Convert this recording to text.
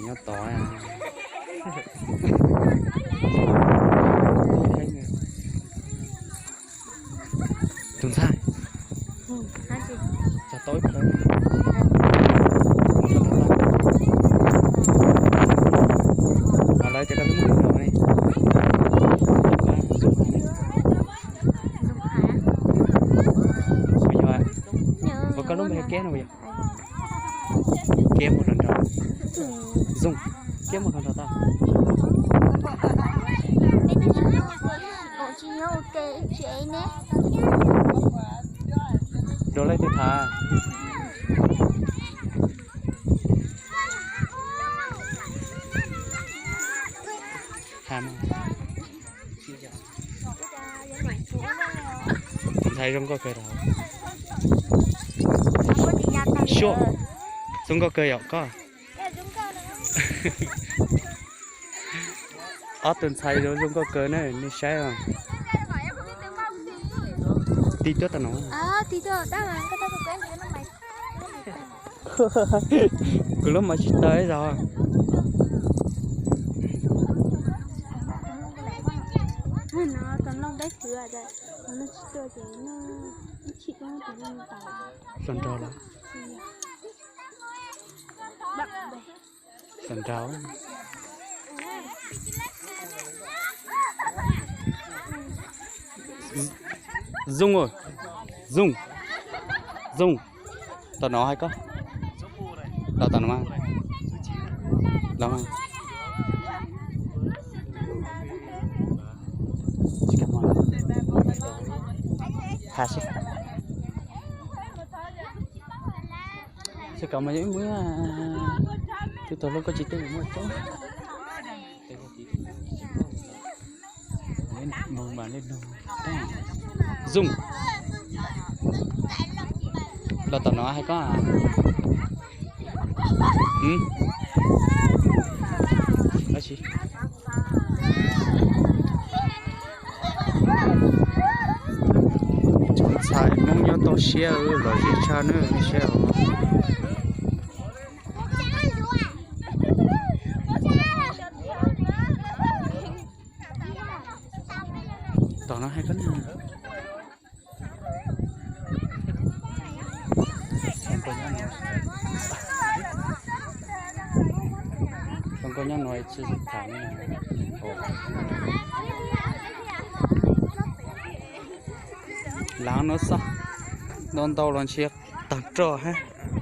Nyob tod. Tus ntxhais, tsa tau ib plawv. Lawv tias koj twb muaj hluas nraug ne. Zoo hais ne. Ua yog, ua koj lub npe Keb no puas yog? Keb muaj hluas nraug. Zoo, Keb muaj hluas nraug tau. Dua leej twg tham? Tham. Tus ntxhais zoo nkauj kawg tau. Sua, zoo nkauj kawg yom koj. Ob tus ntxhais zoo nkauj kawg na, nej saib os. Tig tuaj tau no. Kuv lub maiv tsis tawg ib zaug. Tus nraug los? Tus nraug. Zoo, Zoo, Zoo, tom no hais koj. Los tom no mas. Los mas. Tsis kam mas. Tham seb. Tsis kam mas yuav ib muab. Twb tau lub koj tsis twb mus muaj tsob. Zoo, los tom no hais koj. Tus ntxhais Hmoob nyob toj siab los zis tshaj na, nej saib os. Tom no hais koj na. Zoo nkauj nyob no tsis tham. Lawv no xwb, ntau ntau los ntshe tag roj hab.